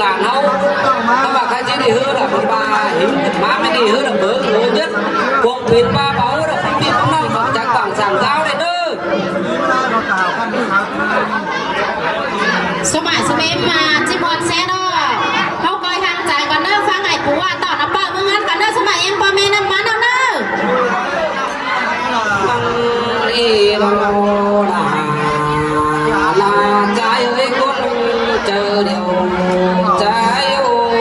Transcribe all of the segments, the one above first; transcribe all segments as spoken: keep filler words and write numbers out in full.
Bản ꞌháu, ꞌháu ꞌmá khá ꞌchí đi ꞌhứ lỏ báu ꞌva hính ꞌmá ꞌmí đi ꞌhứ lỏ bớng ꞌhứ nhất. Cuông pên ꞌva báu ꞌhứ lỏ phóng tin ꞌmá ꞌnọng ꞌmặc chắng bảng sảng dao đảy ꞌnớ. ꞌSúm ải ꞌsúm ꞌếm ꞌmá ꞌchí ꞌmuôn ꞌsé ꞌnớ. ꞌHáu ꞌcoi hăng chai ꞌcọ ꞌnớ, ꞌphắng ải pú ꞌva tỏn ꞌnớ ꞌpọ ꞌmướng ꞌngắn ꞌcọ ꞌnớ, ꞌsúm ải ꞌếm ꞌpo ꞌme ꞌnặm ꞌmắn ꞌnớ. Măng ê lăng mô đà, là trái ơi con chờ điều trái ô.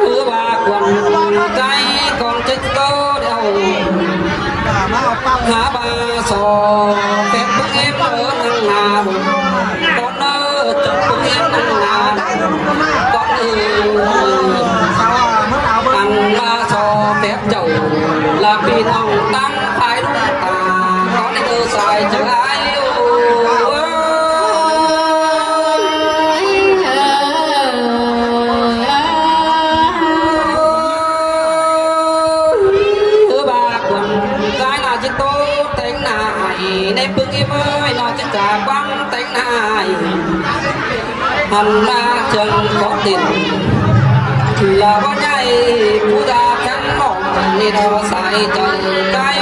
Ư ba khuôn trái con chết cơ đeo. Hả ba so phép bưng em ở nâng hà. Con ơ, chúc bưng em nâng hà. Con ơ, ăn ba so phép chầu là vì lòng tăng phải đúng ta. Con ơ, sai chữ ai ô. Ư ba khuôn trái là chết tô teng nả ải, ném bưng em ơi, nó chết chả quăng teng nả ải. Hẳn là trường có tiền là có nhai, pú đa khăn mỏng, đi đó sai trời cái.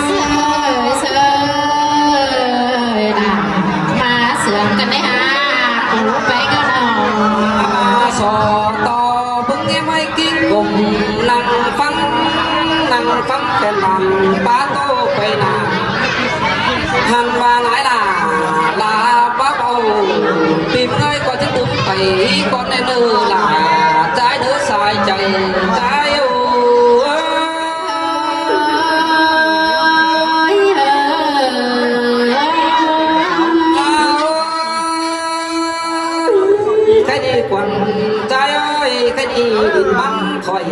Sơi, sơi, đà, ꞌmá sương căn đé hả, pú pay ꞌcọ ꞌnớ. Ư ba so to bưng em ơi, kinh khủng năng phắng, năng phắng khen bằng bá tô quay nả. Hẳn ba nái là, là bá bầu, tìm nơi có chức tứng phải, con nên ư là, trái đứa sai chạy, trái ô. Cái đi quần trái ơi, cái đi bắn khỏi.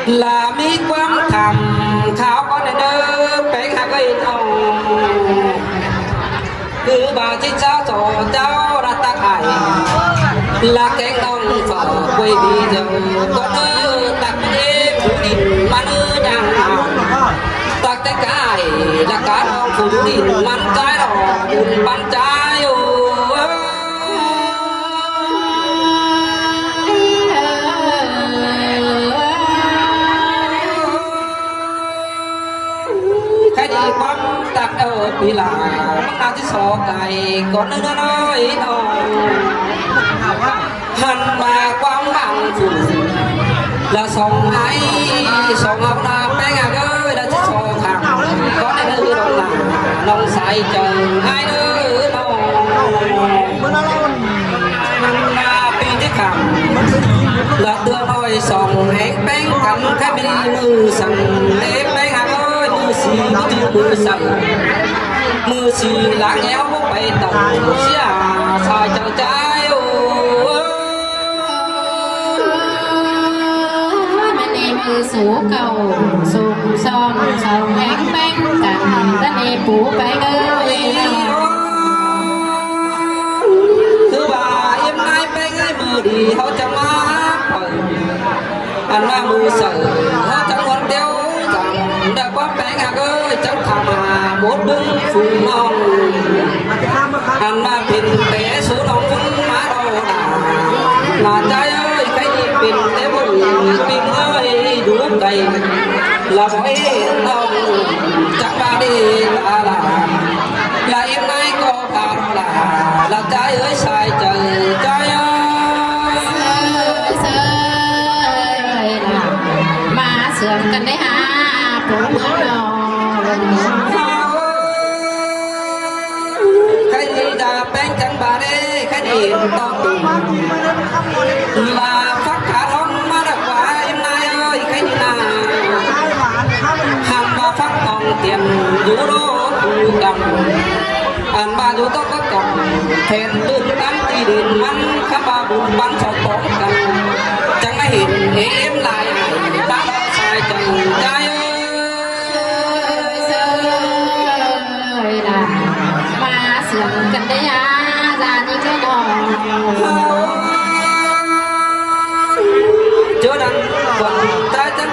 Là ꞌmí quán tham khảo con nên ơ, peng hả ơi ꞌnọng. Ư ba chết cháu cho cháu ra tắc ải. Là keng ꞌnọng phở quay đi dầu con ơ, tắc ê phú đỉnh mắn ơ nhang ảo. Tắc té cái là cá ꞌnọng phú đỉnh mắn trái đỏ, bún bắn trái ô. Khay đi quắm tặc ở pí là mắc na chứ so cài con nó nói nó. Hẳn mà quắm mạng phủ là sóng ai, sóng áo na bé ngà gơi là chứ so khẳng. Con nó hư lòng là lòng sai chồng ai nữa lòng. Pi chứ khẳng là tưa ꞌnọi sỏng héng péng cắm cái mi mư sẵn. Ê péng hả ơi, mư xì mư chư mư sẵn. Mư xì láng nhéo bốc bay tàu sia sai chàng trai ô. Mẹ nì mư sú cầu sùng song sòng héng péng cắm cái nì pú bay ơi. Thứ ba yếm nái péng ơi mưa đi hó chăm má. Ăn má mưa sầu hó chăm huấn tiêu rằng đã quá péng hả ơi chăm thả mà bốt bưng phù nòng. Ăn má pin té số nòng bưng má đô đà. Là trai ơi cái gì pin té bưng pin ơi đủ cày. Là bói nòng chăm ba đi ta là. Là yếm nái có Là, là trai ơi, sai chàng trai ơi. Sơi, sơi, là, má sương căn đế ha, pú mưa nò. Cái gì đã bén chẳng bà đê, cái gì tao tù. Là phát khả thông má đã quá em nai ơi, cái gì nà. Hàm bà phát tòng tiền, dũ đô tù cầm. Ăn ba dú tốc cốc cốc, thèn lươn tắn ti đin mắn, khắp ba bùn bắn sọc bóng cắn. Chẳng ai hên ế êm lai ải, bác bác sai chẳng trai ơi. Ơi là, ba sương căn đế á, ra đi cái đò. Chúa đăng quần ta chắc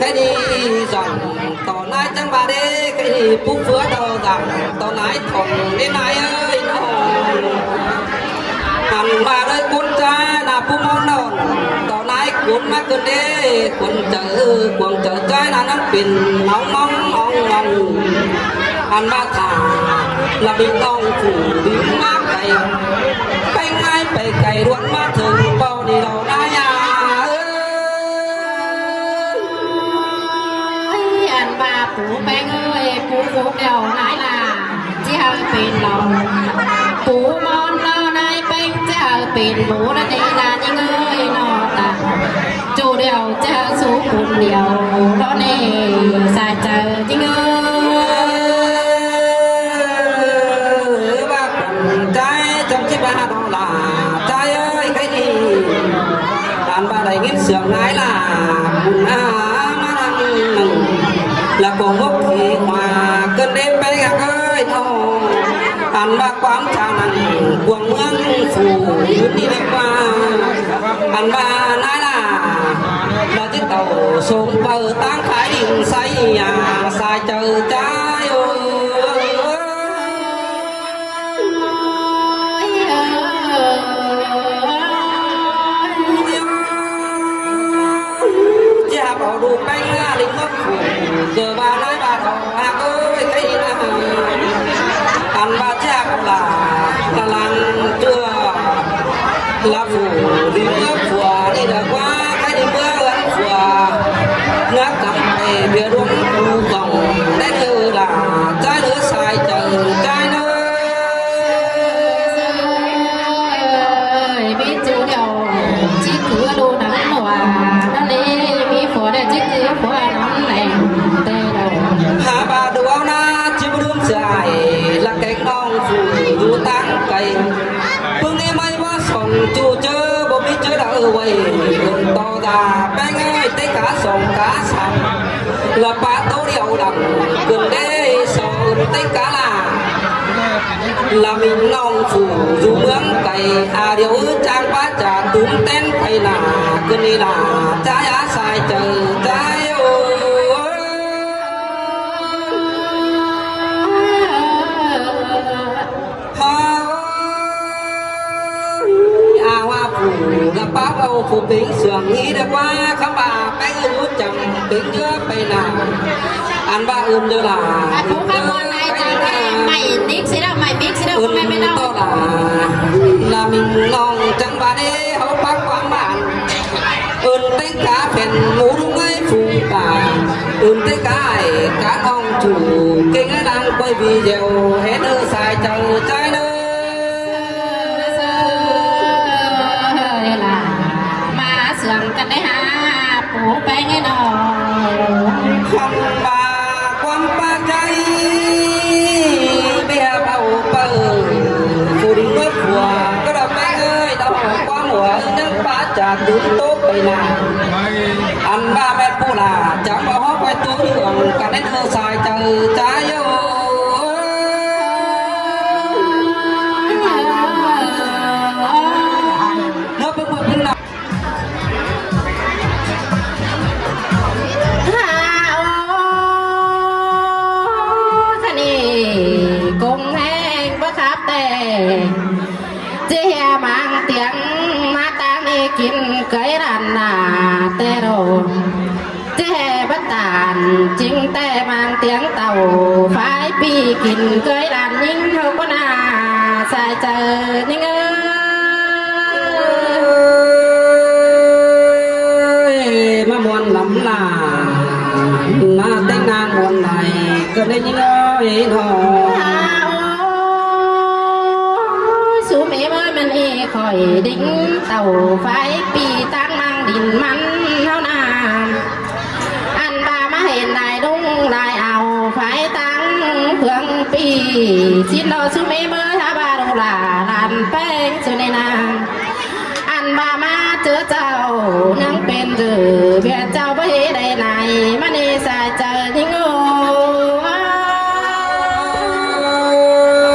Khay đi dọn tỏ nái chắng ꞌva đê, khay đi pú phứa đo dọn tỏ nái thỏng đê nái ơi nó. Ăn ꞌva đơi cuốn ꞌchái ꞌna pú ꞌmón đon tỏ nái cuốn ꞌmá ꞌcợn đê, cuốn chaư, cuốn chaư ꞌchái ꞌna ꞌnặn pên ꞌnóng ꞌmóng ꞌnóng ꞌnóng. Ăn ꞌva thả là ꞌmí ꞌnọng phủ đi ꞌmá cay, ꞌpéng nái pay cay ꞌluột ꞌmá thơng ꞌpo đi đo nái a. Ơi, ăn ꞌva pú ꞌpéng ơi, pú khốp đeo nái là ꞌchí hảư pên lo. Pú ꞌmón lo nái ꞌpéng ꞌchí hảư pên pú ꞌnặn đê là ꞌnhính ơi ꞌnọ ta. ꞌChu đeo ꞌchí hảư sú pun điêu lo ꞌnị sai chaư ꞌnhính ơi. ꞌVa cuốn ꞌchái chắng ꞌchí ꞌva đo là ꞌchái ơi khay đi. Ăn ꞌva đảy ꞌnghín sương nái là pun a ꞌmá ꞌnặn là cuông mốc khi hua ꞌcợn đê ꞌpéng ꞌhặc ơi nó. Ăn ꞌva ꞌquám chang ꞌnặn cuông ꞌmướng phủ ứt đi ꞌlẹo ꞌva. Ăn ꞌva nái là là ꞌchí tảu sống pau ꞌtáng thái đin say a sai chaư ꞌchái ơi. Sai ꞌlạ kéng ꞌnọng phủ dú ꞌtáng cay. ꞌPứng ꞌnị ꞌmí ꞌva sỏng ꞌchu ꞌchớ báu ꞌmí ꞌchớ đaư ꞌvạy. ꞌTo đa ꞌpéng ơi, té cá sỏng cá sắm. ꞌLạ pá ꞌtố điêu đẳng, ꞌcứn đé so ứn té cá lả. ꞌLạ ꞌmí ꞌnọng phủ dú ꞌmướng cay, a điêu ư chang pá chả tủm tén pay nả, ꞌcứn ꞌnị lả, ꞌchái á sai chaư, ꞌchái ơi. Hơ, a ꞌva phủ ꞌlạ pá ꞌvạu phủ pính sương ꞌnị đa ꞌva khắm ꞌva ꞌpéng ư dú chăm pính ꞌchớ pay nả. Ăn ꞌva ưn đaư lả. Ơ, phủ khắm ꞌva lai chả ꞌvạy, mảy ꞌmík ꞌsứ đaư, mảy ꞌmík ꞌsứ đaư, ưn ꞌmạy ꞌmạy đaư. ꞌTo lả. ꞌLạ ꞌmí ꞌnọng chắng ꞌva đé, ꞌháu pák ꞌquám bản. Ưn té cá phén mú ꞌlung ơi phủ tả. Ưn té cá ải, cá ꞌnọng chủ, kéng ơi đang quay video, hên ư sai chaư, ꞌchái ơi. Lả, ꞌmá sương căn đé hả, phủ ꞌpéng ơi ꞌnọ. Khăm ꞌva ꞌquám pá ꞌchái, ꞌviạk ꞌvạu pơ, phủ đính bớt phua, cá đa ꞌpéng ơi, đaư ꞌquám hua, ꞌnhắng pá chả tủm ꞌtố pay nả. Ăn ꞌva ꞌmen phủ lả, chắng ꞌva hók quay ꞌtố hương, căn đé ư sai chaư, ꞌchái ơi. ꞌNớ ꞌpứng ꞌmưa ꞌpứng ꞌnọ. Hả, ô, khăn ꞌnị, công hên báu khắp té. ꞌChí hê mang tiếng ꞌmá ꞌtáng ꞌnị kin cới đàn nả té đô. ꞌChí hê báu tản chính té mang tiếng tảu phái ꞌpi kin cới đàn ꞌnhính ꞌháu ꞌcọ nả sai chaư ꞌnhính ơi. ꞌMá ꞌmuôn lắm nả, ꞌmá téng ꞌnáng ꞌmuôn lai, ꞌcọ đé ꞌnhính ơi ꞌnọ. Ôi, sú ꞌmí ꞌmới ꞌmen ꞌnị khỏi đính tảu phái ꞌpi ꞌtáng mang đin ꞌmắn ꞌháu nả. Ăn ꞌva ꞌmá hên lai ꞌlung lai au phái ꞌtáng ꞌpướng ꞌpi. ꞌChí ꞌnọ sú ꞌmí ꞌmới hả ꞌva đu lả lan ꞌpéng sú ꞌnị nả. Ăn ꞌva ꞌmá ꞌchớ chảu ꞌnhắng pên dử, ꞌviạk chảu báu hê đảy nải, ꞌmá ꞌnị sai chaư ꞌnhính ơi.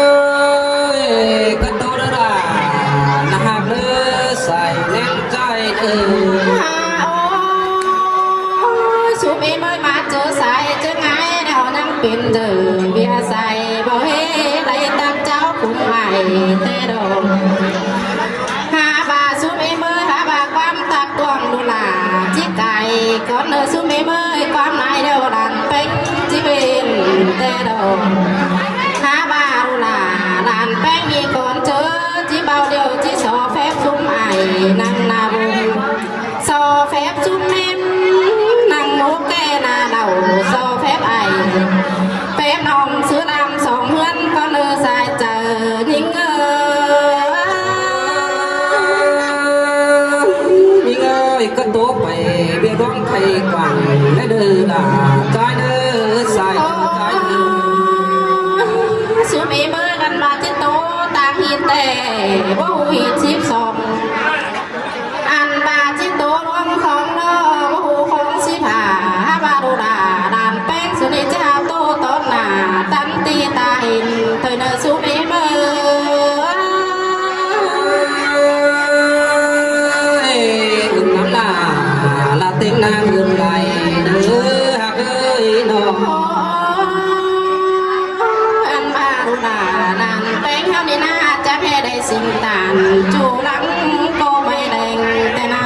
Ôi, cá ꞌtố đaư lả, nả hạp đaư sai ꞌnéng ꞌchái đaư. Hả, ô, sú ꞌmí ꞌmới ꞌmá ꞌchớ sai ꞌchớ ꞌngai đaư ꞌnhắng pên dử, ꞌviạk sai báu hê đảy tắc chảu phung ải té đô. Hả ꞌva sú ꞌmí ꞌmới hả ꞌva ꞌquám tắc tuang đu lả, ꞌchí cai cón ꞌnớ sú ꞌmí ꞌmới ꞌquám nải điêu đàn ꞌpéng ꞌchí pên té đô. Hả ꞌva đu lả đàn ꞌpéng ꞌnị cón ꞌchớ ꞌchí báu điêu ꞌchí so phép sum ải ꞌnăng nả bung. So phép sum ꞌmến ꞌnăng mú ké nả đảu so phép ải. Phép ꞌnọng ꞌsứ ꞌlam song ꞌhướn ꞌcọ ꞌnớ sai chaư ꞌnhính ơi. ꞌNhính ơi, cá ꞌtố pay ꞌviạk ꞌluống khay quảng ꞌnị đaư lả, ꞌchái đaư, sai chaư ꞌchái đaư. Sú ꞌmí ꞌmới ăn ꞌva ꞌchí ꞌtố ꞌtáng ꞌhịt té, báu ꞌhụ ꞌhịt síp song. Ăn ꞌva ꞌchí ꞌtố ꞌluống khong ꞌlo, báu ꞌhụ khong síp hả, hả ꞌva đu lả đàn ꞌpéng sú ꞌnị ꞌchí hảư ꞌtố tón nả, tắn ti ta hên, ꞌtoi ꞌnớ sú ꞌmí ꞌmới. Ưn nắm nả, lả téng ꞌnáng ưn lai, đaư hák ơi ꞌnọ. Ăn ꞌva đu lả đàn ꞌpéng ꞌháu ꞌnị nả, chắng hê đảy sính tản, ꞌchu lăng ꞌcọ ꞌmạy đeng té nả.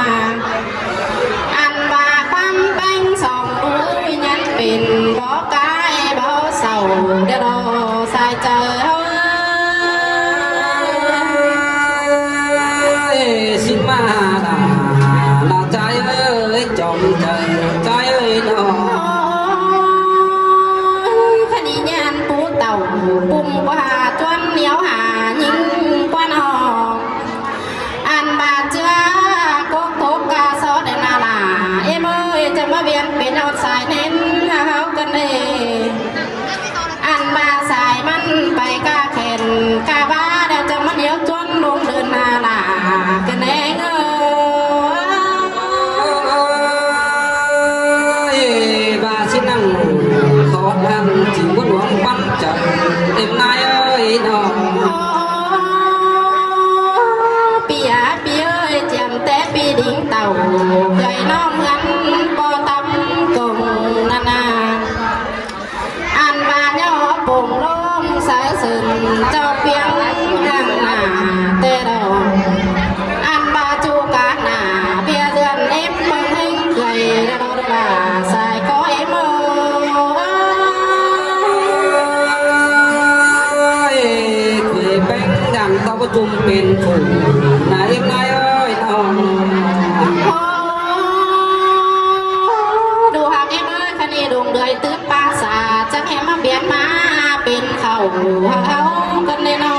Ăn ꞌva ꞌquám ꞌpéng song đuôi nhắn pên, báu cai báu sau, điêu đo sai chaư ơi. Ê, sính ꞌmá lả, lả ꞌchái ơi, chom chaư, ꞌchái ơi ꞌnọ. Khăn ꞌnị nhắn pú tảu, pum ꞌquá hả, ꞌchuôn ꞌnéo hả, ꞌnhính ꞌquá ꞌnọ. Ăn ꞌva ꞌchớ cốc thốc ca sót đé nả lả, ê ꞌmới, chắng ꞌmá ꞌviạk pên ót sai ꞌnến, hả ꞌháu căn đê. Ăn ꞌva Êm ꞌnái ơi ꞌnọng. Pi a pi ơi, chiêm té pi đing tảu, khơi ꞌnọng ꞌngớn ꞌpo tắm công ꞌnặn a. Ăn ꞌva ꞌnhó pông ꞌlống sáư sưn, ꞌchọ piếng ꞌnăng nả té ꞌlẹo. Ăn ꞌva ꞌchu cá nả, ꞌviạk dươn ꞌếm ꞌmướng ꞌhính khơi, ꞌlẹo ꞌlẹo ꞌva sai ꞌcọ ꞌếm ơi. Ơi, khơi ꞌpéng dăng ꞌtạu ꞌcọ ꞌchum pên phủ, nả ꞌếm ꞌnái ơi ꞌnọng. Ơ, đu ꞌhặc ꞌếm ơi, ꞌkhạy ꞌnị đu đuôi tứm ꞌpá sa, chắng ꞌhế ꞌmá piến ꞌmá pên khảu hảư ꞌháu ꞌcốn ꞌnị ꞌnọ.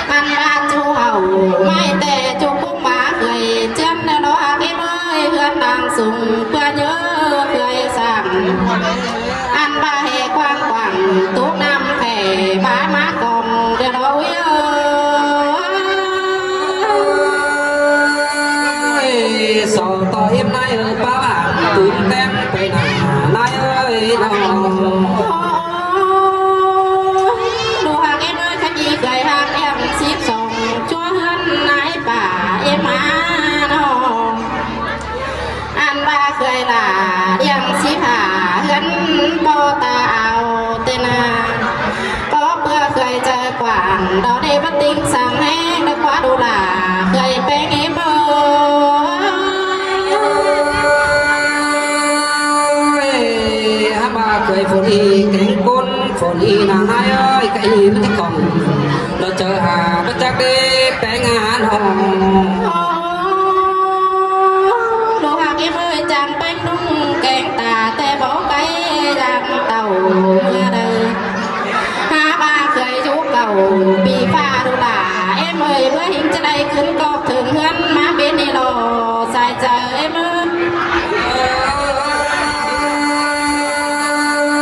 Ăn ꞌva ꞌchu hảư ꞌmạy ꞌtẹ ꞌchu ꞌcúng ꞌmá khơi ꞌchướn ꞌnớ ꞌhặc ꞌếm ơi, ꞌhướn đang sung ꞌpưa ꞌnhó khơi săng. Ăn ꞌva ꞌhế quảng quảng tốc ꞌnặm khẻ bá ꞌmá cỏng ꞌlẹo ꞌlẹo ui ơi. Ơi, so ꞌtọ ꞌếm ꞌnái ơi, ꞌpá bản tứm tém pay nả ꞌnái ơi ꞌnọng. Đu ꞌhặc ꞌếm ơi, ꞌkhạy ꞌnị khơi ꞌhặc ꞌliệng síp song, ꞌchua ꞌhướn ꞌnái pả ꞌếm ꞌmá ꞌnọng. Ăn ꞌva khơi lả ꞌliệng síp hả ꞌhướn ꞌpo ta au ꞌtẹ nả. Có ꞌpưa khơi chaư quảng, đó đi bắt tính sáng hé, nó quá đủ lả khơi ꞌpéng ꞌếm ơi. Ơi, hả ꞌva khơi phôn ꞌnị kéng ꞌcốn, phôn ꞌnị nả ꞌnái ơi, ꞌkhạy ꞌnị ꞌmắn ꞌchí cỏng. Nó chaư hả, ꞌmá chắc đi, ꞌpéng ăn hỏng. Đu ꞌhặc ꞌếm ơi, chắng ꞌpéng ꞌnung kéng ta, té báu cáy dăng tảu ꞌmưa đaư. Hả ꞌva khơi dú cảu, pi ꞌphạ đu lả, ꞌếm ơi, báu ꞌhịnh ꞌchớ đaư khửn cốc thửng ꞌhướn, ꞌmá bến ꞌnị lo, sai chaư ꞌếm ơi.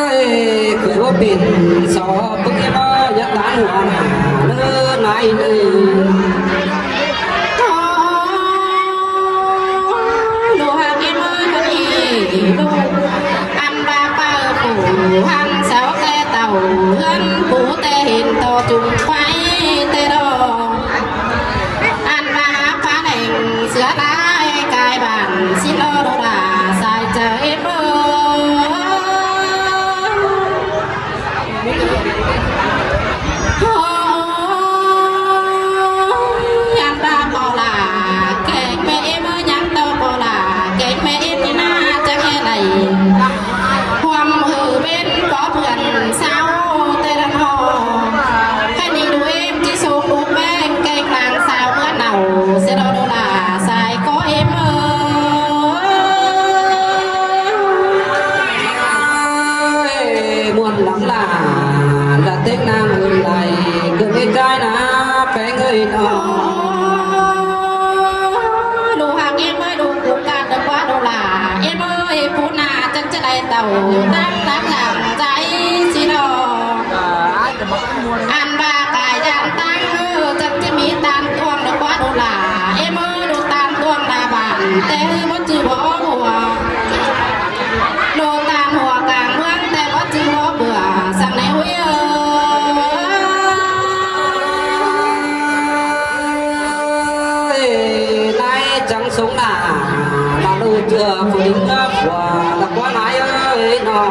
Ơi, khơi báu pên so, ꞌpứng ꞌếm ơi, dắt tán hua nả, ꞌnớ ꞌnái ơi. Đu ꞌhặc ꞌếm ơi, ꞌhướn ꞌnị đu. Ăn ꞌva páo phủ hăng sáu ꞌtẹ tảu, ꞌhướn phủ ꞌtẹ hên ꞌto ꞌchum pay ꞌtẹ ꞌlẹo. Ăn ꞌva phá đeng sứa lai cai bản, ꞌsịn ꞌlẹo đu lả sai chaư ꞌếm ơi. Ơ, ꞌnhắng ta ꞌpo lả kéng ꞌmẹ ꞌếm ơi, ꞌnhắng ta ꞌpo lả kéng ꞌmẹ ꞌếm ꞌnị ꞌnạ, chắng ꞌhế đảy ꞌhuôm hảư ꞌvến có ꞌpươn sau ꞌtẹ ꞌnặn ꞌnọ. ꞌKhạy ꞌnị đu ꞌếm ꞌchí sung đu ꞌpéng kéng lăng sau ꞌmứa nảu, sia ꞌlẹo đu lả sai ꞌcọ ꞌếm ơi. Ơi, muôn lắm lả, là Tết Nam ơi này, cứ cái trái ná, ꞌpéng ơi ꞌnọ. Đu ꞌhặc ꞌếm ơi, đu cú cát đu ꞌquá đu lả, ꞌếm ơi, phủ nả chắng ꞌchớ đaư tảu, tắng tắng lẳng dai ꞌsịn ꞌnọ. Ăn ꞌva cai dán tang ư, chắng ꞌchí ꞌmí ꞌtan ꞌtuống đu ꞌquá đu lả, ꞌếm ơi, đu ꞌtan ꞌtuống nả bản, té ư báu ꞌchư báu bua. Đu ꞌtan hua cang ꞌmướng, té báu ꞌchư báu bua, săng ꞌnị ui ơi. Ơi, ꞌnái chắng sống nả, là đu ꞌchưa phủ đing ꞌngớp hua, là ꞌquá ꞌnái ơi ꞌnọ.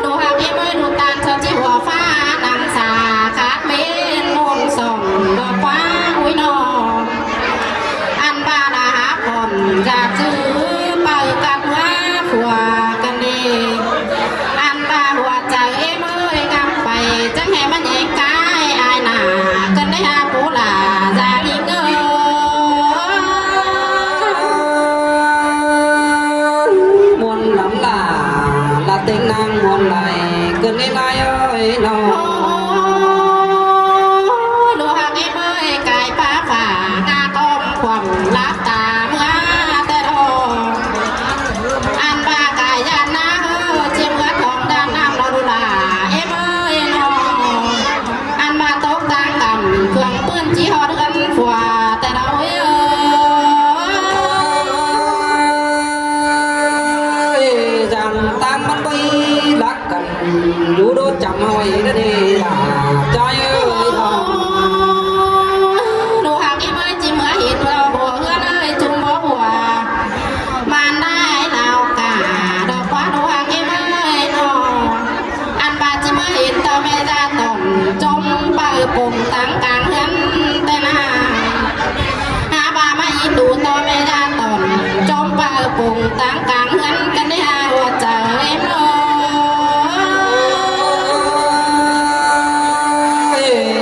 Đu ꞌhặc ꞌếm ơi, đu ꞌtan ꞌchọ ꞌchí hua ꞌphạ, nẳng sa khát mến ꞌmôn sỏng, đu ꞌquá ui ꞌnọ. Ăn ꞌva lả hák hỏm dạp ꞌchư, pau cắp ꞌmứa phua căn đi. Ăn ꞌva hua chaư ꞌếm ơi ngắm pay, chắng ꞌhế ꞌmắn ꞌnhính cai ai nả, căn đi hák phủ lả dáng ꞌnị ơ. Muôn lắm lả, là Tết Nam muôn này, cứ ꞌnị ꞌnái ơi ꞌnọ. Đu ꞌhặc ꞌếm ơi, cai pá phả, ꞌnạ ꞌcóm khuôm láp ta ꞌmứa ꞌtẹ ꞌlẹo. Ăn ꞌva cai dán ná ư, ꞌchí ꞌmứa thong dán ꞌnặm ꞌlẹo đu lả, ꞌếm ơi ꞌnọ. Ăn ꞌva tốc táng tẳm, khương ꞌpươn ꞌchí ꞌhọt ꞌhướn phua ꞌtẹ ꞌlẹo ơi. Ơi, dán táng ꞌmắn báu lắc Dú đốt chăm hỏi đó đi là trai ơi. Ôi, đồ hàng em ơi, chị mới hít vào bộ hứa nơi chúng bó bùa. Mà nái lao cả, đọc quá đồ hàng em ơi, nó. Ăn bà chị mới hít tao mẹ ra tỏn, chống bờ bùng tăng cáng hấn tên à. Há ba má í tủ to mẹ đa tỏn, chóm ba bùng táng cáng hấn căn đế ha hùa chở em ơi.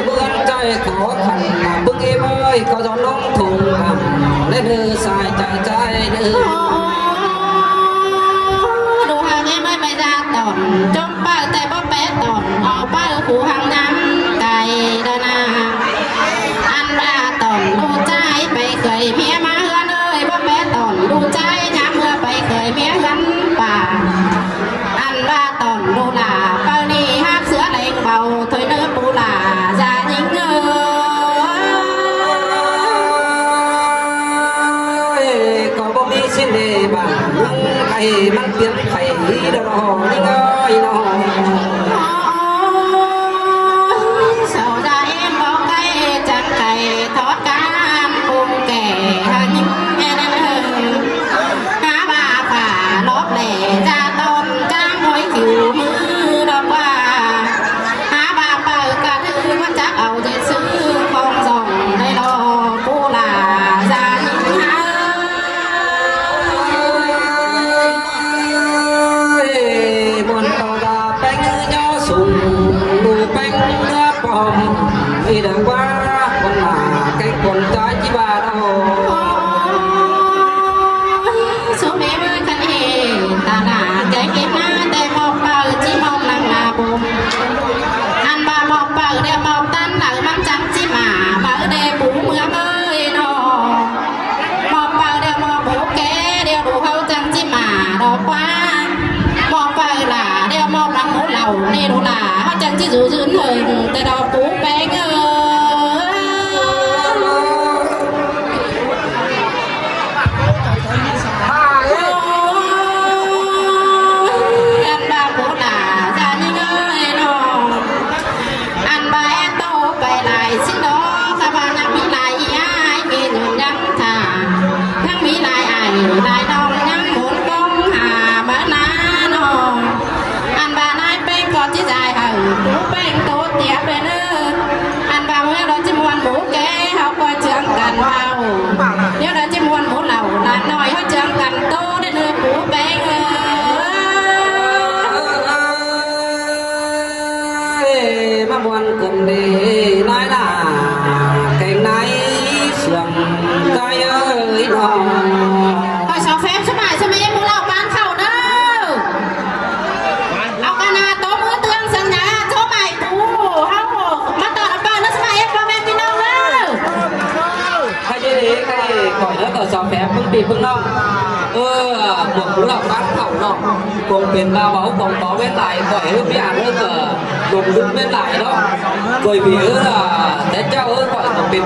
Bươn chạy khó khăn mà bưng em ơi, có gió nóng thùng ẩm, lên hư sai chạy chạy nữa. Đồ hàng em ơi mẹ đa tỏn, chóm ba tay bóp bé tỏn, họ ba phủ hàng năm cày đa na. Ăn ba tỏn đu chai pay khởi mía má hứa nơi bóp bé tỏn đu chai nhá mưa pay khởi mía gắn bà. Ăn ba tỏn đu là bao ni hát sữa đánh bầu thôi nơi bù là gia đình ơi. Có bố mi xin để bạn nắng cày măng tiếng phải đi đâu đó đi ngơi nó. Sau ra em báo cay trắng cày thoát cán cùng kẻ hình em em hư. Há bà phả lóp lẻ ra tôn trang mối kiểu mưa đó qua. Há bà pơ cả thứ mất chắc ẩu dệt sư không dòng đây lo cô là ra những há. Ôi, buôn tàu đà bánh nho sùng, đủ bánh nho bòm, đi đằng qua, con là cái con trái chi ba đâu. Ôi, số mẹ ơi, khăn hề, ta là cái cái má, tê mọc bờ, chi mọc lăng là bùm. Ăn ba mọc bờ, đeo mọc tan, lăng măng trắng chi mà, bờ đê bú mưa mơi nó. Mọc bờ đeo mọc bố ké, đeo đủ hâu trắng chi mà, đó quá. Mọc bờ là đeo mọc lăng mũ lầu, nê đủ là, hâu trắng chi dụ dữ nở, tê đó bú bé ngờ. Ăn ba bố là, ra như ngơi nó. Ăn ba é tô pay lai xin đó, ta ba nhắc mi lai i ai, mi nun nhắc thả. Thăng mi lai ai, lai nong nhắc muốn bông hà, bá ná nó. Ăn ba nai peng có chi dài hở, bố peng tô tiệp lên ơ. Ăn ba mưa đó chi muôn bố ké, học qua trường cản vào. Nếu đó chi muôn bố lẩu, là nói hết trường cản tô đến ơ, bố peng ơ. Ê, má muôn cơn đê nái là cái nái sương cái ơi nó. Khỏi sáu phép số bài số mấy em bố lẩu bán khẩu đó. Ao ca na tố mưa tương sương nhá, số bài bố hao hổ, má tỏ là ba nó số bài em bố mẹ pin đâu đó. Khai dê đê, khai khỏi nó tỏ sáu phép bưng bì bưng nông. Ơ, buộc bố lẩu bán khẩu nông. Cuông pên ba báu cuông báu bén lai khỏi ước bí án ước, ờ, lục lục bén lai đó. Bởi vì ước là té chao ước khỏi cuông pên